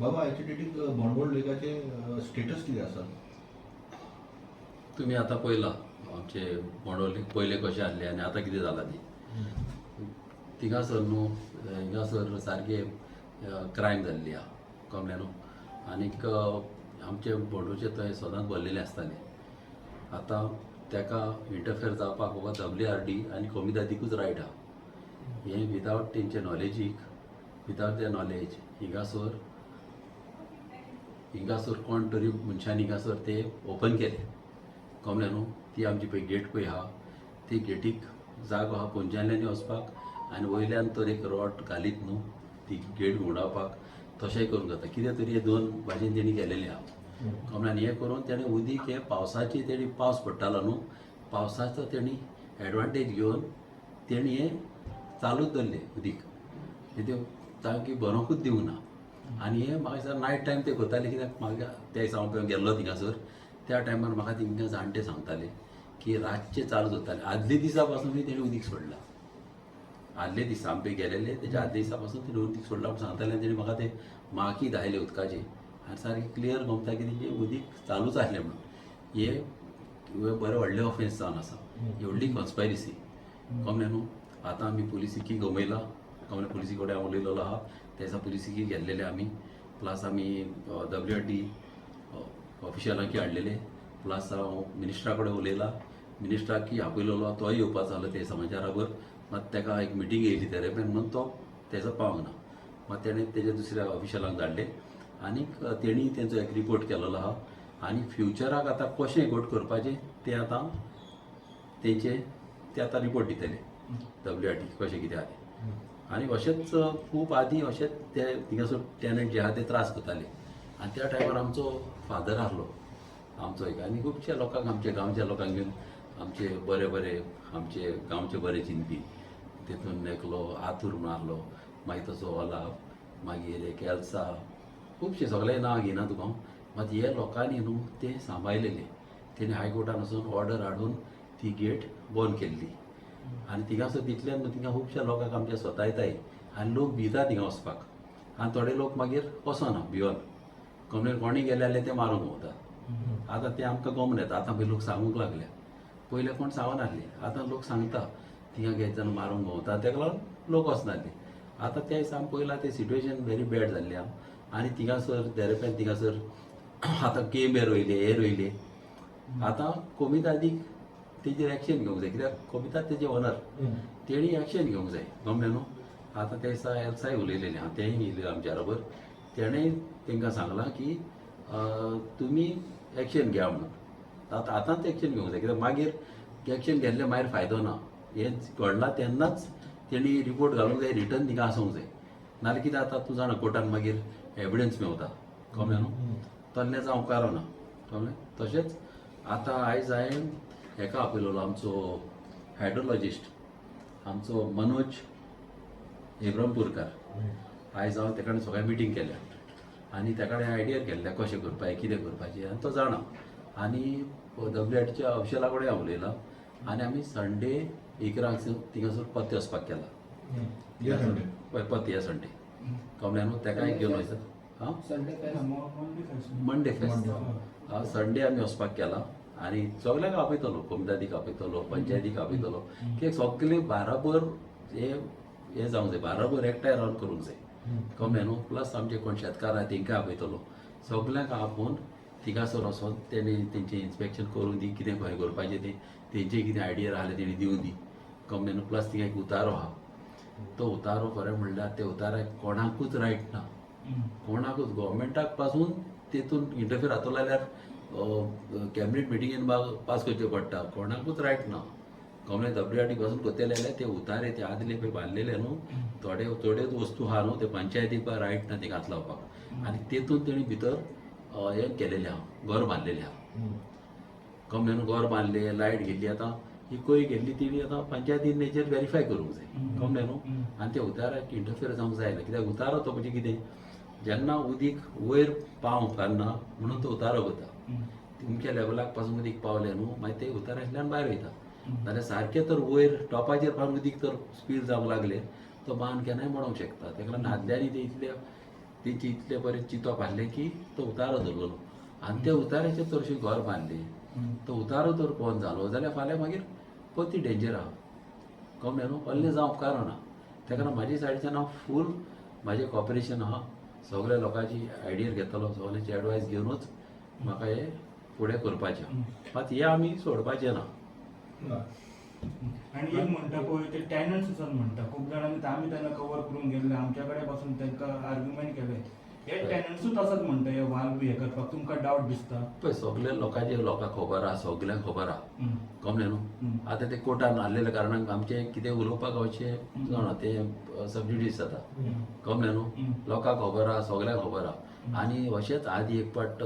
बाबा, आयचे डेटीक बोंडवोळ लेकाचे स्टेटस कितें आसा? तुमी आतां पळयला आमचे बोंडवली पयले कशें आहले आनी आतां कितें जालां ती. थिंगासर न्हू, हिंगासर सारकें क्रायम जाल्ली आहा, कळ्ळें न्हू. आनीक आमचे बोंडोचे थंय सदांच भरलेले आसताले. आतां तेका इंटरफेर जावपाक फकत WRD आनी कोमिदादीकूच रायट आहा. हें विदावट तेंचे नॉलेजीक, विदावट there knowledge, हिंगासर हिंगासर कोण तरी मनशांनी हिंगासर ते ओपन केले, कळ्ळें न्हू. ती आमची पळय गेट पळय आहा, ती गेटीक जागो आहा पोंच्यानल्यान वचपाक आनी वयल्यान तर एक रॉड घालीत न्हू ती गेट घुंवडावपाक, तशेंय करूंक जाता. कितें तरी हे दोन भाशेन तेणी केलेलें आहा, कळ्ळें. आनी हें करून तेणें उदीक हें पावसाची, तेणी पावस पडटालो न्हू, पावसाचो तेणी एडवांटेज घेवन तेणी हें चालूच दवरलें उदीक. तें सामकी भरोंकूच दिवंक ना. आनी हें म्हाका दिसता नायट टायम ते करताले, कित्याक म्हाका त्या दिसा हांव गेल्लो थिंगासर, त्या टायमार म्हाका तिंगा जाणटे सांगताले की रातचे चालू जाताले. आदले दिसा पासूनय तेणी उदीक सोडलां. आदले दिसा आमी गेलेले तेच्या आदले दिसा पासून तेणी उदीक सोडलां म्हूण सांगताले. आनी तेणी म्हाका ते माकी दाखयले उदकाचे आनी सारकें क्लियर गमता की तेजें उदीक चालूच आसलें म्हणून. हे बरें व्हडलें ऑफेन्स जावन आसा, ही व्हडली कॉन्स्पायरसी, कळ्ळें न्हू. आतां आमी पुलिसीकी गमयला, कळ्ळें. पुलिसी कडेन हांव उलयलेलो आहा. त्या दिसा पुलिसीकी गेल्लेले आमी, प्लस आमी WRD ऑफिशलांकी हाडलेले, प्लस हांव मिनिस्टरा कडेन उलयला, मिनिस्टराक आपयलेलो. तोय येवपाचो आसलो ते समाचारा बर, मात तेका एक मिटींग येयली तेरेपेन म्हणून तो तेजो पावंक ना. मात तेणें तेज्या दुसऱ्या ऑफिशलांक धाडले आनीक तेणी तेंचो एक रिपोर्ट केलेलो आहा. आनी फ्युचराक आतां कशें घट करपाचें तें आतां तेंचे ते आतां रिपोर्ट दितले WRD कशें कितें आहा तें. आनी अशेंच खूब आदीं अशेंच ते थिंगासर टेनंट जे आहा ते त्रास करताले. आनी त्या टायमार आमचो फादर आहलो आमचो एक, आनी खुबश्या लोकांक, आमच्या गांवच्या लोकांक घेवन, आमचे बरे बरे, आमचे गांवचे बरे चिंतपी, तितून एकलो आतूर म्हूण आहलो, मागीर तसो ओलाफ, मागीर एक एल्सा, खुबशे, सगळे नांव घेयना तुका हांव. मात हे लोकांनी न्हू ते सांबाळलेले. तेणी हायकोर्टान वचून ऑर्डर हाडून ती गेट बंद केल्ली. आनी थिंगासर तितल्यान न्हू थिंगा खुबश्या लोकांक आमच्या स्वता येताय आनी लोक भिता थिंगा वचपाक. आनी थोडे लोक मागीर वचना भिवन, कंप्लेन कोणी गेले जाल्यार ते मारूंक भोंवता. आतां तें आमकां गमन येता. आतां पळय लोक सांगूंक लागल्या, पयलें कोण सांगनासले, आतां लोक सांगता थिंगा घेत जाण मारूंक भोंवता. तेका लागून लोक वचनासले. आतां त्या दिसा आमी पळयलां तें सिट्युएशन व्हेरी बॅड जाल्लें आहा. आनी थिंगासर देरेपेन थिंगासर आतां केंबे रोयले, हे रोयले. आतां कोमितादीक तेजेर एक्शन घेवंक जाय, कित्याक कोमिताद तेजे ओनर, तेणी एक्शन घेवंक जाय, गमलें न्हू. आतां त्या दिसा एल्साय उलयलेलें आहा, तेंय येयलें आमच्या बरोबर. तेणें तांकां सांगलां की तुमी एक्शन घेया म्हणून. आतां आतांच एक्शन घेवंक जाय, कित्याक मागीर एक्शन घेतलें मागीर फायदो ना. हें घडलां तेन्नाच तेणी रिपोर्ट घालूंक जाय, रिटर्न थिंगा आसूंक जाय. नाल्यार कितें जाता तूं जाणा, कोर्टान मागीर एविडन्स मेवता, कळ्ळें न्हू. तल्लें जावं कारना, कळ्ळें. तशेंच आतां आयज हांवें हेका आपयलेलो, आमचो हायड्रोलॉजिस्ट, आमचो मनोज हेब्रमपूरकर. आयज हांव तेका कडेन सगळें मिटींग केल्या आनी त्या कडेन आयडिया केल्ल्या कशें करपाचें, कितें करपाचें, आनी तो जाणा. आनी WRDच्या ऑफिशला कडेन हांव उलयलां आनी आमी संडे 11क थिंगासर पत्ते वचपाक केला. या संडे? हय, पत्ते या संडे, कळ्ळें न्हू. तेकाय घेवन वयता आं. Sunday fest. मंडे फेस्त. संडे आमी वचपाक केला आनी सगल्यांक आपयतलो, कोमितादीक आपयतलो, पंचायतीक आपयतलो, कित्याक सगळे बाराबर हे हे जावंक जाय, बाराबर एकठांय रावन करूंक जाय, कळ्ळें न्हू. प्लस आमचे कोण शेतकार आहा तेंकां आपयतलो. सगल्यांक आपोवन थिंगासर वचोन तेणी तेंचें इन्स्पेक्शन करूं दी, कितें खंय करपाचें तें, तेंचे कितें आयडिया आसले तेणी दिवं दी, कळ्ळें न्हू. प्लस थिंगा एक उतारो आहा. तो उतारो खरें म्हणल्यार त्या उताराक कोणाकूच रायट ना, कोणाकूच. गव्हर्मेंटाक पासून तेतून इंटरफियर जातलो जाल्यार कॅबिनेट मिटिंगेन पास करचें पडटा. कोणाकूच रायट ना, गव्हर्मेंट WRD पासून करतले जाल्यार ते उतारे ते आदले पळय बांदलेले न्हू, थोडे थोड्योच वस्तू आहा न्हू, ते पंचायतीक रायट ना ते हात लावपाक. आनी तेतून तेणी भितर हें केलेलें आहा, घर बांदलेलें आहा, कळ्ळें न्हू. घर बांदले, लायट गेल्ली. आतां ही खंय गेल्ली ती आतां पंचायतीन हेचेर वेरीफाय करूंक जाय, कळ्ळें न्हू. आनी त्या उताराक इंटरफियर जावंक जायना, कित्याक उतारो तो म्हणजे कितें, जेन्ना उदीक वयर पावंक पारना म्हणून तो उतारो करता. तुमच्या लेवलाक पासून उदीक पावलें न्हू, मागीर ते उतारांतल्यान भायर वयता. नाल्यार सारकें तर वयर टॉपाचेर पावन उदीक तर स्पीड जावंक लागलें, तो बांद केन्नाय मोडोंक शकता. तेका लागून आदल्यांनी ते इतले तेंचे इतलें बरें चिंतप आसलें की तो उतारो धरलेलो आनी त्या उताराचेर चडशें घर बांदलें. तो उतारो तर बंद जालो जाल्यार फाल्यां मागीर परती डेंजर आहा, कळ्ळें न्हू? कसलें जावं उपकारना. तेका लागून म्हाजे सायडीच्यान हांव फूल म्हाजें कॉपरेशन आहा, सगळ्या लोकांची आयडिया घेतलो, सगळ्यांची एडवायस घेवनूच म्हाका हें फुडें करपाचें. मात हें आमी सोडपाचें ना. आनी एक म्हणटा पळय ते टॅनंट्स आसात म्हणटा खूब जाणांनी, आमी तेन्ना कवर करूंक गेल्ले, आमच्या कडेन पासून तांकां आर्ग्युमेंट केले, हे टॅनंट्सूच आसात म्हणटा हे वाल बी हे करपाक, तुमकां डावट दिसता? पळय सगल्या लोकांचे लोकांक खबर आहा, सगल्यांक खबर आहा, कळ्ळें न्हू? आतां ते कोर्टान हाडलेल्या कारणान आमचें कितें उलोवपाक अशें जाणा तें सबज्युडीस जाता, कळ्ळें न्हू? लोकांक खबर आहा, सगल्यांक खबर आहा. आनी अशेंच आदी एक फावट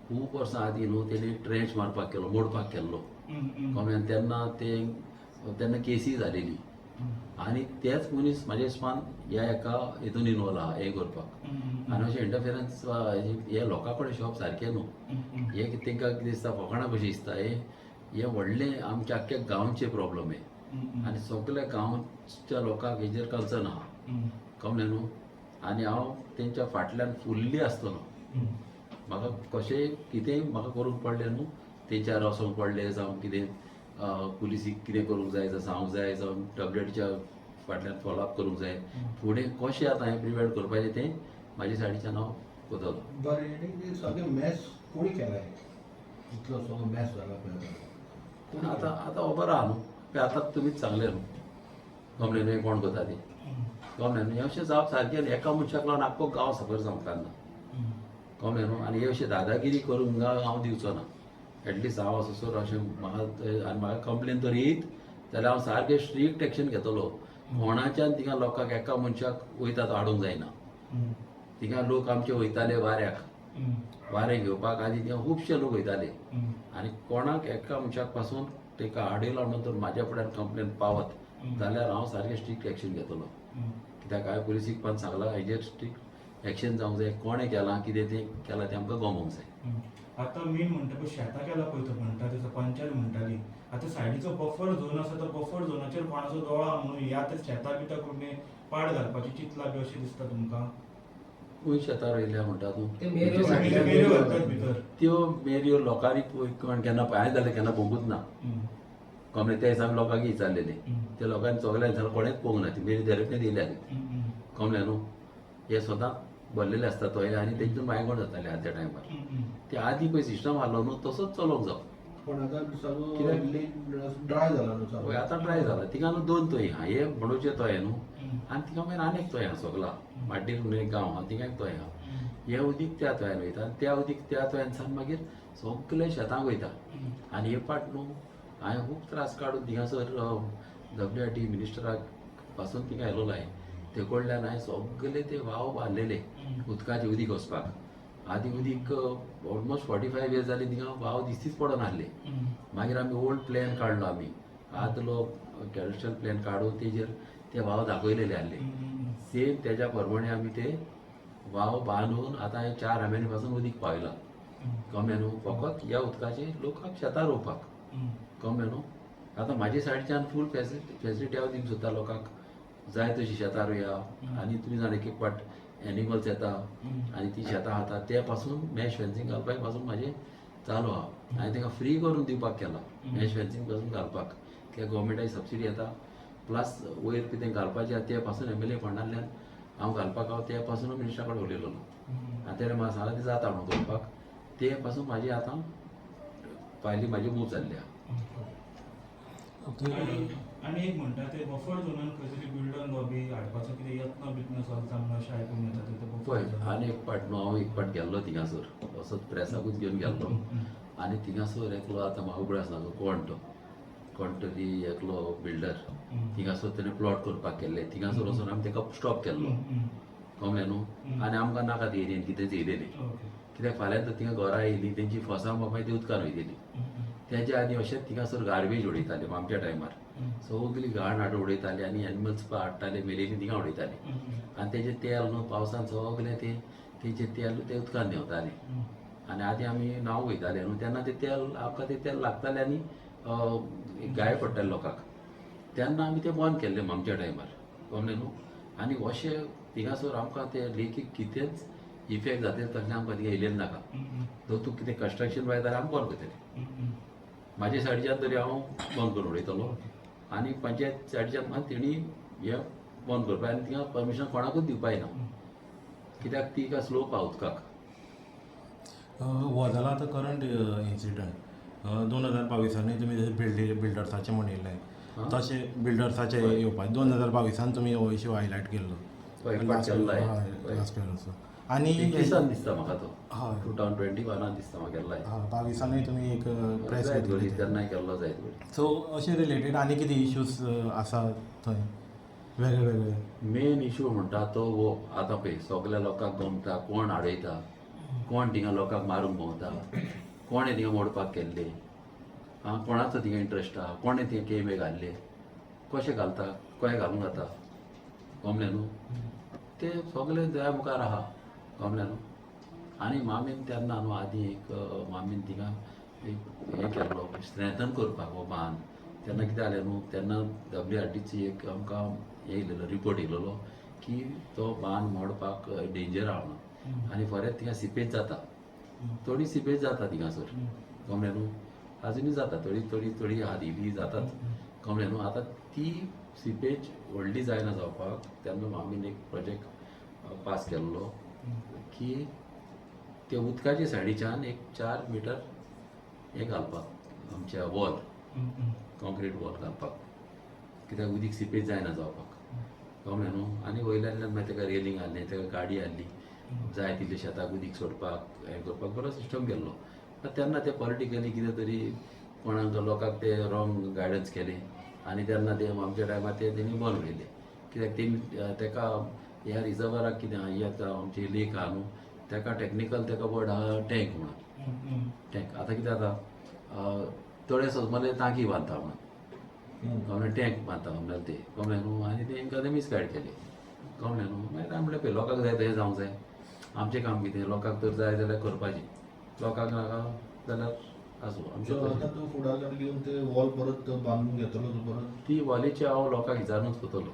खूब वर्सां आदी न्हू तेणी ट्रेंच मारपाक केलो, मोडपाक केल्लो, कळ्ळें? तेन्ना ते तेन्ना केसी जालेली आनी तेच मनीस म्हाज्या हिसपान ह्या एका हितून इनवॉल्व आहा हें करपाक. आनी अशें इंटरफिरन्स हे लोकां कडेन शॉप सारकें न्हू हे, तांकां कितें दिसता फकाणां कशीं दिसता. हे हे व्हडलें आमच्या आख्ख्या गांवचें प्रॉब्लम हे आनी सगल्या गांवच्या लोकांक हेजेर कन्सर्न आहा, कळ्ळें न्हू? आनी हांव तेंच्या फाटल्यान फुल्ली आसतलो. म्हाका कशेंय कितेंय म्हाका करूंक पडलें न्हू, तेंच्यार वचोंक पडलें जावं कितें पुलिसीक कितें करूंक जाय, जावं सांगूंक जाय, जावं डब्ल्यूच्या फाटल्यान फॉलोअप करूंक जाय, फुडें कशें आतां हें प्रिवेंट करपाचें तें म्हाजे सायडीच्यान हांव करतलो. बरें, हेणी सगळें मॅस कोणी केलां? इतलो सगळो मॅस जाला पळय. पूण आतां आतां खबर आहा न्हू, पळय आतां तुमीच सांगलें न्हू कंप्लेन हें कोण करता ती, कळ्ळें न्हू? हें अशें जावप सारकें न्हू, एका मनशाक लागून आख्खो गांव सफर जावंक ना, कळ्ळें न्हू? आनी हे अशें दादागिरी करूंक हांव दिवचो ना. एटलिस्ट हांव आसोसर अशें म्हाका आनी म्हाका कंप्लेन तर येयत जाल्यार हांव सारकें स्ट्रिक्ट एक्शन घेतलो. कोणाच्यान थिंगा लोकांक एका मनशाक वयता तो हाडूंक जायना. थिंगा लोक आमचे वयताले वाऱ्याक, वारें घेवपाक आदी थिंगा खुबशे लोक वयताले आनी कोणाक एका मनशाक पासून ताका हाडयलो म्हणून तर म्हाज्या फुड्यान कंप्लेन पावत जाल्यार हांव सारकें स्ट्रिक्ट एक्शन घेतलो. कित्याक हांवें पुलिसीक पण सांगलां हेजेर स्ट्रिक्ट एक्शन जावंक जाय, कोणें केलां कितें तें केलां तें आमकां गमोवंक जाय. आतां मेन म्हणटा पळय शेतां केला पळय तो म्हणटा तेचो पंचायत म्हणटाली, आतां सायडीचो बफर झोन आसा, तो बफर झोनाचेर कोणाचो दोळो आहा म्हणून ह्या आतां शेतां बितां करून पाड घालपाची चिंतला बी अशें दिसता तुमकां? खंय शेतां रोयल्या म्हणटा तूं? ते मेऱ्यो खंयच्या सायडीच्यान? मेऱ्यो घालतात भितर. त्यो मेऱ्यो लोकांनी कोण केन्ना हांवें जाल्यार केन्ना पळोवंकूच ना, कमरे त्या दिसा आमी लोकांक विचारलेले, त्या लोकांनी सगळ्यांनी सांगलें कोणेंच पळोवंक ना, ती मेरी डायरेक्टली दिल्या ती, कमले न्हू? हे स्वता भरलेले आसता तो हे आनी तेंचे मायगोण जाताले आदल्या टायमार. ते आदी पळय सिस्टम आहलो न्हू तसोच चलोवंक जावो. पण आतां सगळो कित्याक? ड्राय जाला न्हू पळय सगळो. आतां ड्राय जाला, थिंगा न्हू दोन तोय आहा, हे म्हणूचे तोय न्हू आनी थिंगा मागीर आनी एक तोय आहा, सगला माड्डीर म्हणून एक गांव आहा, थिंगा एक तोय आहा. हे उदीक त्या तोयान वयता आनी त्या उदीक त्या तोयानसान मागीर सगळे शेतांक वयता. आनी हे पाट न्हू हांवें खूब त्रास काडून थिंगासर डब्ल्यू आर टी मिनिस्टराक पासून थिंगा आयलोलो हांवें, ते कडल्यान हांवें सगळे ते वाव बांदलेले उदकाचे, उदीक वचपाक. आदी उदीक ऑलमोस्ट 45 इयर्स जाली थिंगा वाव दिसतीच पडनासले. मागीर आमी ओल्ड प्लॅन काडलो, आमी आदलो कॅडस्ट्रल प्लॅन काडून तेजेर ते वाव दाखयलेले आहले, सेम तेज्या प्रमाणे आमी ते वाव बांदून आतां हे 4 आंब्यांनी पासून उदीक पावयलां, कळ्ळें न्हू? फकत ह्या उदकाचे लोकांक शेतां रोवपाक, कळ्ळें न्हू? आतां म्हाजे सायडच्यान फूल फेसिलिटी हांव दिवंक सोदता लोकांक, जाय तशी शेतां रोया. आनी तुमी जाणा एक एक फावट एनिमल्स येता आनी ती शेतां खाता, ते पासून मॅश फेन्सींग घालपाक पासून म्हाजें चालू आहा. हांवें तांकां फ्री करून दिवपाक केलां मॅश फेन्सींग पासून घालपाक, कित्याक गोवोरमेंटाची सबसिडी येता, प्लस वयर कितें घालपाचें आहा ते पासून एमएलए फंडांतल्यान हांव घालपाक हांव ते पासून मिनिस्टरा कडेन उलयलेलो आनी तेणें म्हाका सांगलां तें जाता म्हणून करपाक. ते पासून म्हाजी आतां फायली म्हाजी मूव जाल्ली आहा. आनी एक म्हणटा ते बफर झोनान खंय तरी बिल्डर लॉबी हाडपाचो कितें यत्न बित्न चलता म्हणून अशें आयकूंक येता ते पळय बफर. आनी एक फावट न्हू हांव एक फावट गेल्लो थिंगासर, असोच प्रेसाकूच घेवन गेल्लो आनी थिंगासर एकलो आतां म्हाका उगडास ना कोण तो, कोण तरी एकलो बिल्डर थिंगासर तेणें प्लॉट करपाक केल्ले, थिंगासर वचून आमी ताका स्टॉप केल्लो, कळ्ळें न्हू? आनी आमकां नाका ती एरियेन कितेंच येयलेली, कित्याक फाल्यां तर थिंगा घरां येयलीं तेंची फोसां बापाय ती उदकान वयतली. तेज्या आदी अशेंच थिंगासर गार्बेज उडयताले आमच्या टायमार, सगली घाण हाडून उडयताले आनी एनिमल्स हाडटाले मेलेली थिंगा उडयताले आनी तेजें तेल न्हू पावसान सगलें तें तेजें तेल तें उदकान देंवतालें. आनी आदी आमी न्हावंक वयताले न्हू तेन्ना तें तेल आमकां तें तेल लागतालें आनी गाय पडटाले लोकांक, तेन्ना आमी तें बंद केल्लें आमच्या टायमार, कळ्ळें न्हू? आनी अशें थिंगासर आमकां ते लेकीक कितेंच इफेक्ट जातले तसलें आमकां थिंगा येयलें नाका. जर तूं कितें कंस्ट्रक्शन पळयता जाल्यार आमी बंद करतले. म्हाजे सायडीच्यान तरी हांव बंद करून उडयतलो आनी पंचायत सायडीच्यान मात तेणी हें बंद करपाक आनी थिंगा परमिशन कोणाकूच दिवपाक ना, कित्याक ती का स्लोप आहा उदकाक. हो जाला आतां करंट इन्सिडंट. 2022आनूय तुमी जशें बिल्डर्साचें म्हणिल्लें तशें बिल्डर्साचें येवपा 2022आन तुमी हो इशू हायलायट केल्लो. हय, एक फावट केल्लो आहे. लास्ट इयर आनी 21आन दिसता म्हाका तो. हय. 2021आन दिसता म्हाका केल्लो आहे. हय, 22आनूय तुमी एक प्रेस जायत घडये घेतिल्ली. तेन्नाय केल्लो जायत घडये. सो अशें रिलेटेड आनी कितें इश्यूज आसा थंय वेगळे वेगळे? मेन इशू म्हणटा तो हो आतां पळय सगल्या लोकांक गमता, कोण आडयता, कोण थिंगा लोकांक मारूंक भोंवता, कोणें थिंगा मोडपाक केल्ले आं, कोणाचो थिंगा इंट्रस्ट आहा, कोणें थिंगा केंबे घाल्ले, कशें घालता, कशें घालूंक जाता, गमलें न्हू? ते सगळे दोळ्या मुखार आहा, गमलें न्हू? आनी मामीन तेन्ना न्हू आदीं एक मामीन थिंगा एक हें केल्लो स्ट्रेंथन करपाक हो बांद. तेन्ना कितें जालें न्हू, तेन्ना WRDची एक आमकां हें येयलेलो रिपोर्ट येयलेलो की तो बांद मोडपाक डेंजर आहा म्हणून, आनी परत थिंगा सिपेज जाता, थोडी सिपेज जाता थिंगासर, गमलें न्हू? आजुनूय जाता थोडी थोडी थोडी आदिली जातात, गमलें न्हू? आतां ती सिपेज व्हडली जायना जावपाक तेन्ना मामीन एक प्रोजेक्ट पास केल्लो की ते उदकाच्या सायडीच्यान एक 4 मिटर हें घालपाक आमच्या वॉल, कॉन्क्रीट वॉल घालपाक, कित्याक उदीक सिपेज जायना जावपाक, कळ्ळें न्हू? आनी वयल्यान मागीर तेका रेलिंग हाडलें, तेका गाडी हाडली, जाय तितले शेताक उदीक सोडपाक हें करपाक बरो सिस्टम केल्लो. पण तेन्ना ते पॉलिटिकली कितें तरी कोणाक लोकांक ते रॉंग गायडन्स केलें आनी तेन्ना ते आमच्या टायमार ते तेणी बंद उडयले, कित्याक तेणी तेका ह्या रिजर्वराक कितें आहा, ही आतां आमची लेक आहा न्हू, तेका टॅक्निकल तेका वर्ड आहा टँक म्हणून. टँक आतां कितें जाता, थोडे सजमले टांकी बांदता म्हणून, कमले टँक बांदता म्हणल्यार ते, कमले न्हू? आनी तेंकां ते मिसगायड केले, कमले न्हू? मागीर आमी म्हणलें पळय लोकांक जाय तशें जावंक जाय, आमचें काम कितें, लोकांक तर जाय जाल्यार करपाचें, लोकांक नाका जाल्यार आसूं आमचें सो तशें. आतां तूं फुडाकार घेवन ते वॉल परत बांदून घेतलो तूं परत? ती वॉलीची हांव लोकांक विचारूनच करतलो.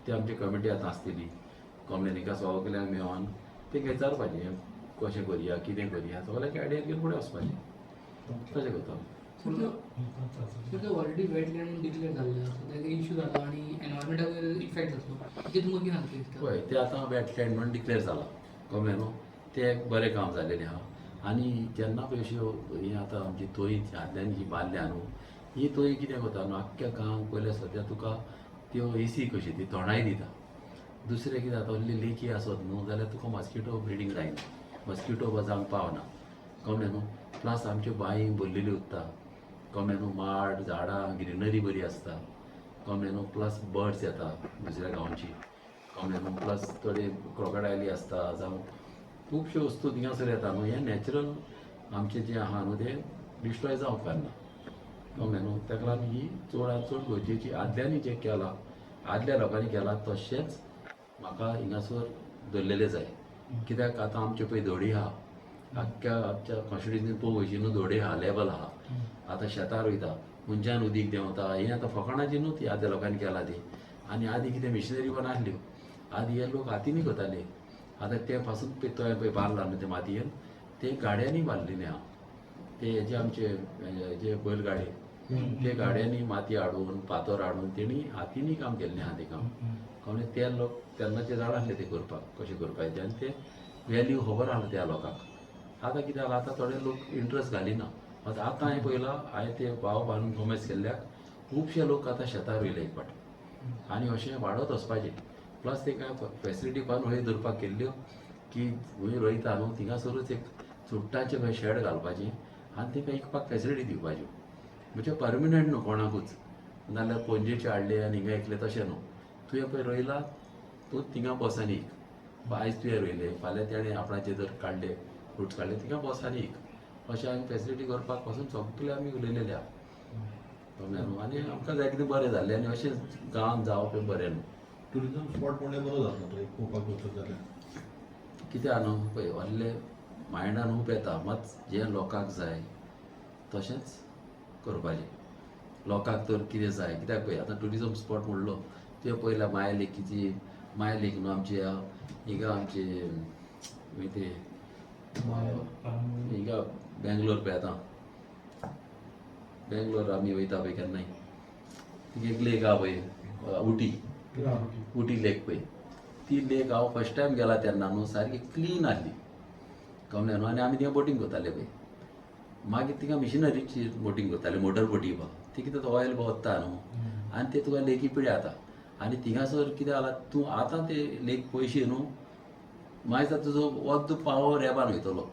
ती आमची कमिटी आतां आसतली, कॉमलेनिका सगल्यांक मेळोन तेंकां विचारपाचें हें कशें करया, कितें करया, सगल्यांची आयडिया घेवन फुडें वचपाचें, तशें करता. सर, ते ऑलरेडी वेटलँड म्हणून डिक्लेअर जाल्ले आसा, सो तेका इशू जाला आनी एनवायरमेंटाक इफेक्ट जातलो, तेजेर तुमकां कितें सांगतलें दिसता? पळय ते आतां वेटलँड म्हणून डिक्लेअर जाला, कळ्ळें न्हू? तें एक बरें काम जालेलें आहा. आनी जेन्ना पळय अश्यो ही आतां आमची तोयी आदल्यान ही बांदल्या न्हू, ही तोयी कितें करता न्हू, आख्ख्या गांवांक पयल्या सद्या तुका त्यो एसी कशी ती थोंडाय दिता. दुसरें कितें जाता, व्हडली लेकी आसत न्हू जाल्यार तुका मॉस्किटो ब्रिडींग जायना, मॉस्किटो जावंक पावना, कळ्ळें न्हू? प्लस आमच्यो बांय भरलेल्यो उरता, कळ्ळें न्हू? माड झाडां ग्रिनरी बरी आसता, कळ्ळें न्हू? प्लस बर्ड्स येता दुसऱ्या गांवची, कळ्ळें न्हू? प्लस थोडे क्रोकडायली आसता, जावं खुबश्यो वस्तू थिंगासर येता न्हू. हें नॅचरल आमचें जें आहा न्हू तें डिस्ट्रॉय जावंक उपकारना, कळ्ळें न्हू? ताका लागून ही चडांत चड गरजेची. आदल्यांनी जें केलां, आदल्या लोकांनी केलां तशेंच म्हाका हिंगासर दवरलेलें जाय, कित्याक आतां आमच्यो पळय धोडी आहा, आख्ख्या आमच्या कॉन्स्टिट्युन्सीन पळोवंक वयची न्हू, धोडी आहा, लेबल आहा. आतां शेतार वयता खंयच्यान उदीक देंवता, हें आतां फकाणाची न्हू ती आदल्या लोकांनी केलां ती. आनी आदीं कितें मिशनरी पण आसल्यो, आदीं हे लोक हातींनी करताले. आतां ते पासून पळय तोंय पळय बारला न्हू ते मातयेन, ते गाडयांनी बांदलेले आहा, ते हेजे आमचे जे बैलगाडे, ते गाड्यांनी माती हाडून फातर हाडून तेणी हातींनी काम केल्लें आहा तें काम, कळ्ळें? ते लोक तेन्नाचे जाण आसले ते करपाक कशें करपाचें तें, आनी ते वेल्यू खबर आसलो त्या लोकांक. आतां कितें जालां, आतां थोडे लोक इंट्रस्ट घालिना. आतां आतां हांवें पळयलां, हांवें ते भाव बांदून कोमेस केल्ल्याक खुबशे लोक आतां शेतार वयले एक फावट, आनी अशें वाडत वचपाचें. प्लस ते काय फेसिलिटी बांदून हय दवरपाक केल्ल्यो की खंय रोयता न्हू थिंगासरूच एक चुडटाचें खंय शेड घालपाचें आनी तेंकां विकपाक फेसिलिटी दिवपाच्यो, म्हणजे परमनंट न्हू कोणाकूच, नाल्यार पणजेचे हाडले आनी हिंगा विकले तशें न्हू. तुवें पळय रोयला तूं थिंगा बस आनी एक आयज तुवें रोयलें, फाल्यां तेणें आपणाचे जर काडले फ्रुट्स काडले थिंगा बस आनी एक, अशें आमी फेसिलिटी करपाक पासून सगळे आमी उलयलेले आहा, कळ्ळें न्हू? आनी आमकां जाय कितें बरें जाल्लें आनी अशें गांवांत जावप हें बरें न्हू. टुरिजम स्पॉट म्हणल्यार बरो जातलो तो एक पळोवपाक वचत जाल्यार. कितें आहा न्हू पळय व्हडले मायंडान खूब येता, मात जें लोकांक जाय तशेंच करपाचें. लोकांक तर कितें जाय, कित्याक पळय आतां ट्युरिजम स्पॉट म्हणलो तुवें पयल्या माया लेकीची माय लेक न्हू आमची हिंगा आमची खंय ते हिंगा बेंगलोर पळय आतां बेंगलोर आमी वयता पळय केन्नाय थिंग एक लेक आहा पळय उटी उटी लेक पळय ती लेक हांव फर्स्ट टायम गेला तेन्ना न्हू सारकी क्लीन आहली कमले न्हू आनी आमी थिंगा बोटींग करताले पळय मागीर थिंगा मिशिनरीची बोटींग करताले मोटर बोटी बा ती कितें ऑयल बा वता न्हू आनी ते तुका लेकी पिड्या जाता आनी थिंगासर कितें जाला तूं आतां ते लेक पयशे न्हू मागीर तुजो अर्द पावो रेबान वयतलो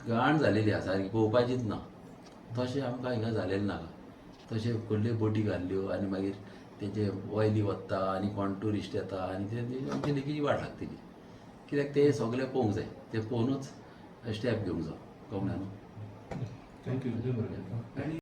घाण जालेली आसा सारकी पळोवपाचीच ना तशें आमकां हिंगा जालेलें ना तशें व्हडल्यो बोटी घाल्ल्यो आनी मागीर तेजे ऑयली वता आनी कोण ट्युरिस्ट येता आनी ते आमची लेगीत वाट लागतली कित्याक ते सगळें पळोवंक जाय ते पळोवनूच स्टेप घेवंक जाय कळ्ळें न्हू thank you बरें. आनी